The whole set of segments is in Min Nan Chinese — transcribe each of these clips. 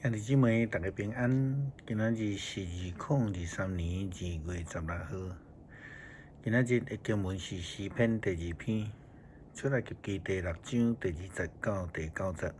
兄弟姊妹，大家平安。今仔日是2023年2月16號。今仔日的經文是詩篇第二篇，出埃及記第六章第二節到第九節，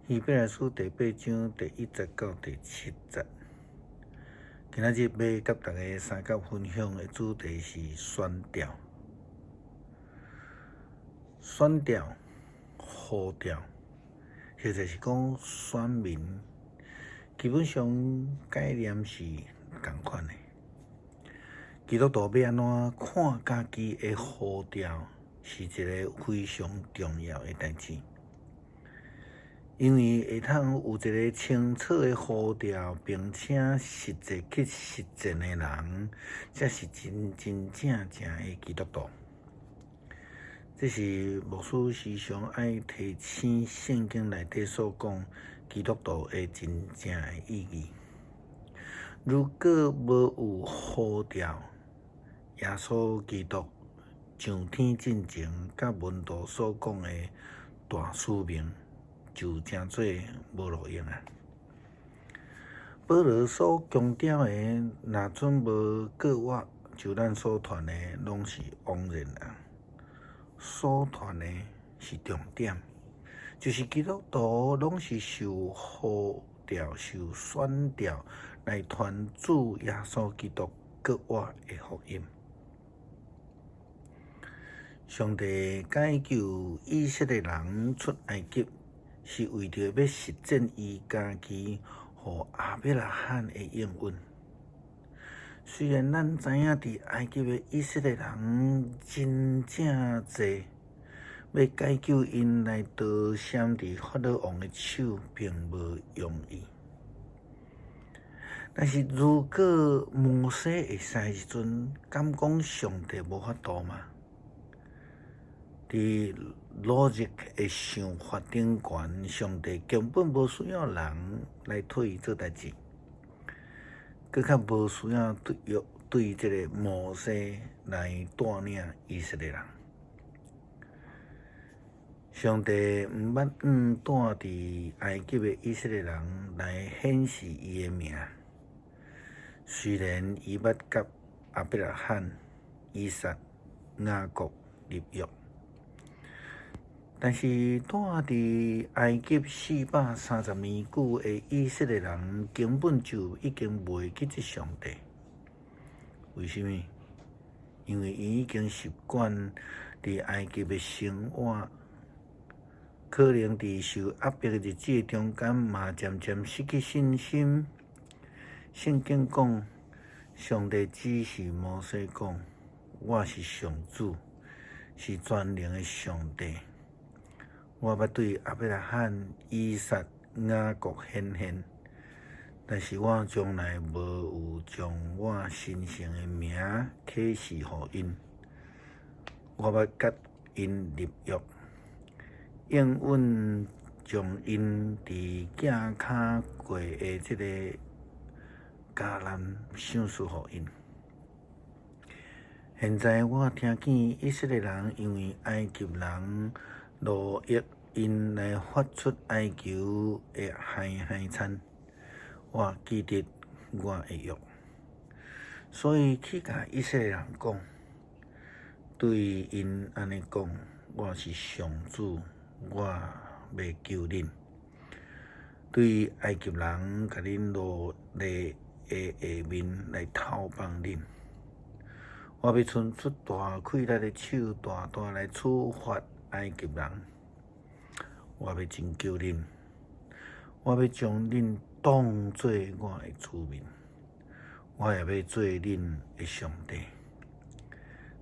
希伯來書第八章第一節到第七節。今仔日欲佮大家相佮分享的主題是宣召。宣召、呼召，或者是講選民，基本上概念是仝款的。基督徒欲按怎看家己的呼召，是一个非常重要的代誌。因為會通有一个清楚的呼召，並且實際去實踐的人，才是真真正正的基督徒。這是牧師時常愛提醒聖經內底所講基督徒的真正的意義。如果無有呼召，耶穌基督上天進前，佮門徒所講的大使命，就成做無路用啊！保羅所強調的，若準無過我，就咱所傳的，攏是枉然啊！所傳的是重點，就是基督徒攏是受呼召、受選召來傳主耶穌基督復活的福音。上帝解救以色列人出埃及，是為著欲實踐伊家己予亞伯拉罕的應允。雖然咱知影佇埃及的以色列人真正濟，欲解救𪜶來逃閃佇法老王的手，並無容易。但是如果摩西會使的時陣，敢講上帝無法度嗎？佇 logic 的想法頂懸，上帝根本無需要人來替伊做代誌，閣較無需要對對這个摩西來帶領以色列人。上帝毋捌向住佇埃及的以色列人來顯示伊的名，雖然伊捌佮亞伯拉罕、以撒、雅各立約。但是住佇埃及430年久的以色列人，根本就已經袂記得上帝。為啥物？因為𪜶已經習慣佇埃及的生活，可能佇受壓迫的日子的中間，嘛漸漸失去信心。聖經講，上帝指示摩西講：我是上主，是全能的上帝。我捌對亞伯拉罕、以撒、雅各顯現，但是我從來無有將我神聖的名啟示予𪜶。我捌佮𪜶立約，應允將𪜶佇寄跤過的這个迦南賞賜予𪜶。現在我聽見以色列人因為埃及人奴役𪜶來發出哀求的哀哀嘆，我記得我的約，所以去共以色列人講，對𪜶按呢講，我是上主，我欲救恁，對埃及人共恁奴隸的下面來偷放恁，我欲伸出大氣力的手，大大來處罰埃及人，我欲拯救恁，我欲將恁當做我的子民，我也欲做恁的上帝。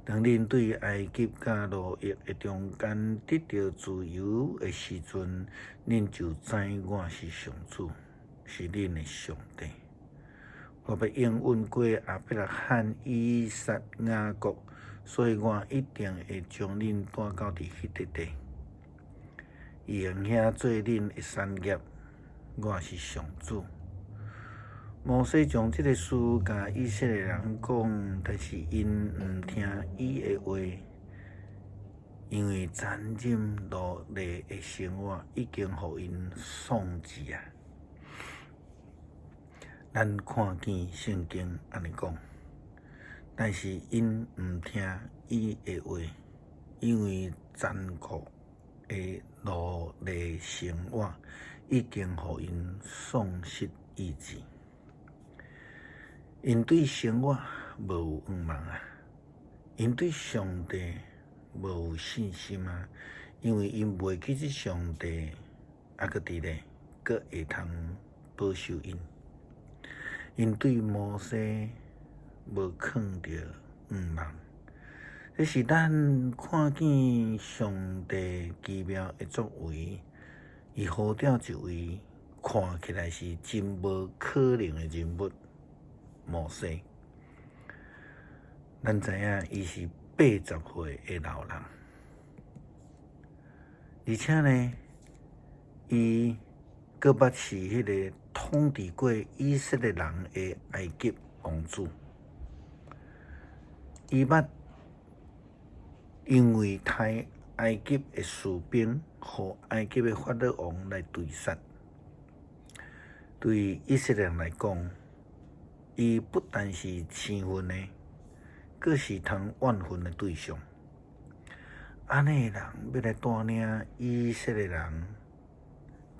當恁對埃及佮奴役的中間得著自由的時陣，恁就知我是上主，是恁的上帝。我欲應允過亞伯拉罕、以撒、雅各，所以我一定會將恁帶到佇彼个地，用遐做恁的產業。我是上主。摩西將這个事共以色列人講，但是𪜶毋聽伊的話，因為殘忍奴隸的生活已經予𪜶喪志啊！咱看見聖經按呢講，但是𪜶毋聽伊的話，因為殘酷的奴隸生活已經予𪜶喪失意志。𪜶對生活無有向望啊，𪜶對上帝無有信心啊，因為𪜶袂記得上帝猶閣佇咧，閣會通保守𪜶。𪜶對摩西無囥著向望，這是咱看見上帝奇妙的作為，伊呼召一位看起來是真無可能的人物摩西。咱知影伊是80歲的老人，而且呢，伊閣捌是彼個統治過以色列人的埃及王子。伊捌因為刣埃及的士兵，予埃及的法老王來追殺。對以色列人來講，伊不但是生分的，閣是通怨恨的對象。按呢的人欲來帶領以色列人，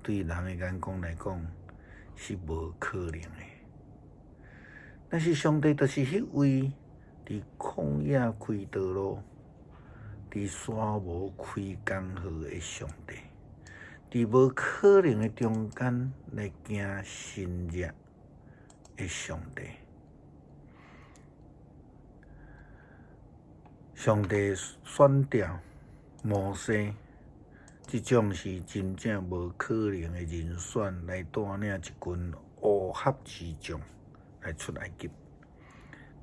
對人的眼光來講是無可能的。但是上帝就是彼位佇曠野開道路、佇沙漠開江河的上帝，佇無可能的中間來行神蹟的上帝。上帝選召摩西，這種是真正無可能的人選來帶領一群烏合之眾來出埃及，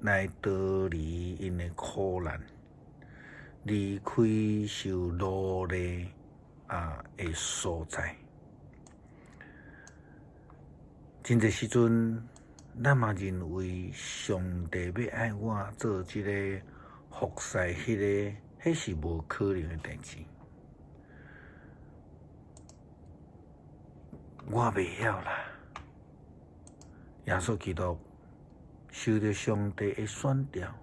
來逃離𪜶的苦難，離開受奴隸的所在。真濟時陣，咱嘛認為上帝欲愛我做這個、服侍彼個，彼是無可能的代誌。我袂曉啦。耶穌基督受著上帝的選召、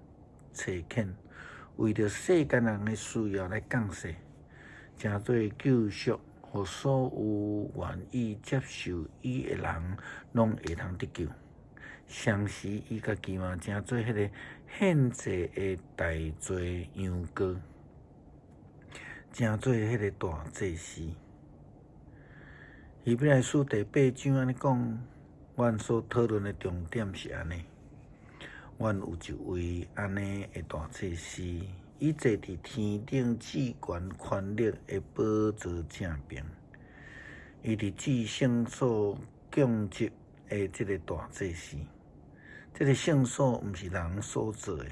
差遣，為著世間人的需要來降世，成做救贖，予所有願意接受伊的人，攏會通得救。同時，伊家己嘛成做彼个獻祭的代罪羊羔，成做彼个大祭司。希伯來書第八章按呢講，阮所討論的重點是按呢：阮有一位按呢的大祭司，伊坐佇天頂至懸權力的寶座正爿，伊佇至聖所供職的這个大祭司。這个聖所毋是人所做的，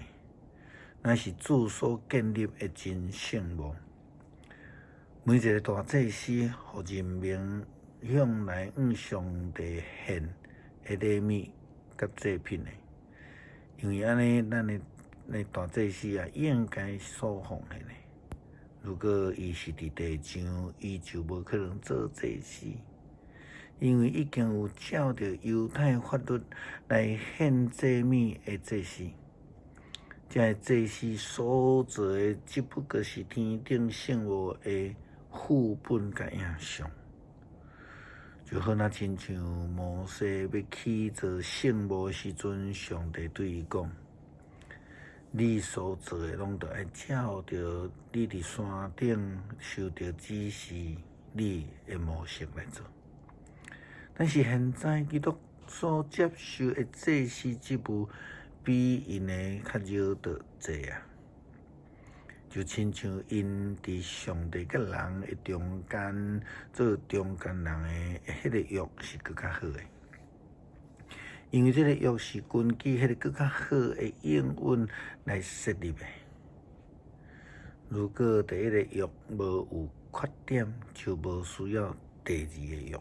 乃是主所建立的真聖幕。每一个大祭司，予人民向來向上帝獻的禮物佮祭品的，因為按呢，咱的的大祭司也應該所奉獻的。如果伊是佇地上，伊就無可能做祭司，因為已經有照著猶太法律來獻祭物的祭司。這个祭司所做的，只不過是天頂聖幕的副本佮影像。就好若親像摩西欲起造聖幕的時陣，上帝對伊講：你所做的，攏著愛照著你佇山頂受著指示你的模式來做。但是現在基督所接受的祭司職務，比𪜶的較饒得濟啊！就親像𪜶佇上帝佮人的中間做中間人的彼個約是閣較好的，因為這個約是根據彼個閣較好的應允來設立的。如果第一个約無有缺點，就無需要第二个約。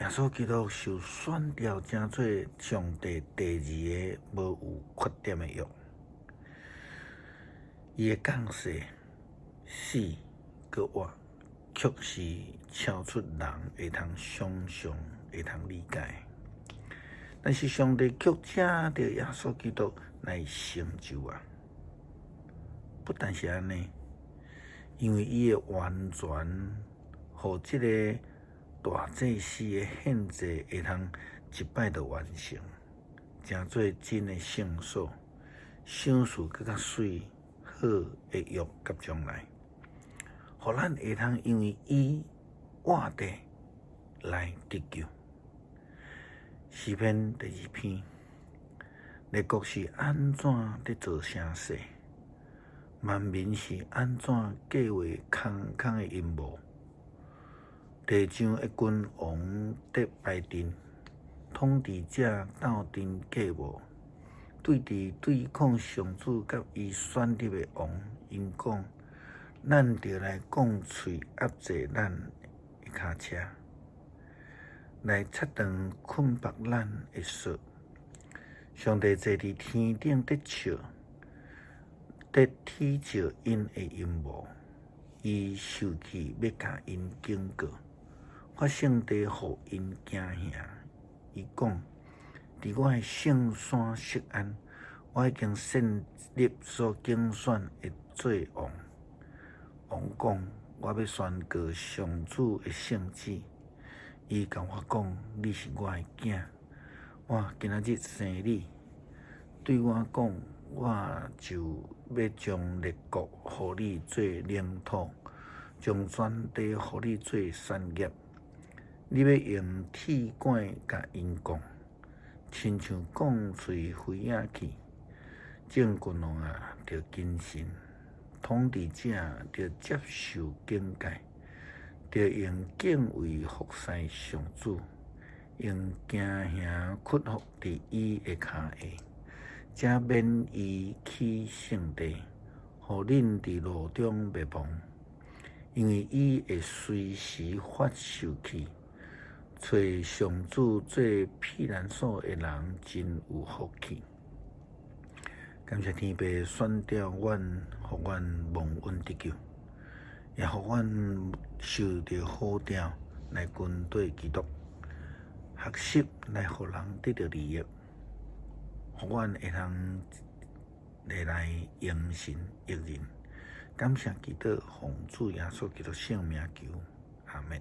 耶穌基督受選召成做上帝第二个無有缺點的約。伊的降世、死、閣活，卻是超出人會通想像、會通理解。但是上帝卻藉著耶穌基督來成就啊！不但是按呢，因為伊的完全，予這个大祭司的獻祭會通一擺就完成，成做真的聖所，賞賜閣較媠好的約佮將來，予咱會通因為伊活著來得救。詩篇第二篇，列國是按怎佇做聲勢？萬民是按怎計劃空空的陰謀？地上的君王佇排陣，統治者鬥陣計謀，對佇對抗上主佮伊選立的王，𪜶講：咱著來鋼槌壓制咱的跤車，來切斷捆縛咱的索。上帝坐佇天頂佇笑，佇恥笑𪜶的陰謀，伊受氣欲共𪜶警告，發聖地予𪜶驚嚇。伊講：佇我的聖山錫安，我已經設立所揀選的做王。王講：我欲宣告上主的聖旨。伊共我講：你是我的囝，我今仔日生你。對我講，我就欲將列國予你做領土，將全地予你做產業。你欲用鐵拐共𪜶摃，親像摃槌飛仔去。眾君王啊，著謹慎；統治者著接受警戒，著用敬畏服侍上主，用驚嚇屈服佇伊的跤下，才免伊去聖地，予恁佇路中滅亡。因為伊會隨時發受氣，揣上主做避難所的人真有福氣。感謝天父選召阮，予阮蒙恩得救，也予阮受著呼召來跟綴基督，學習來予人得著利益，予阮會通來榮神益人。感謝基督，奉主耶穌基督聖名求，阿們。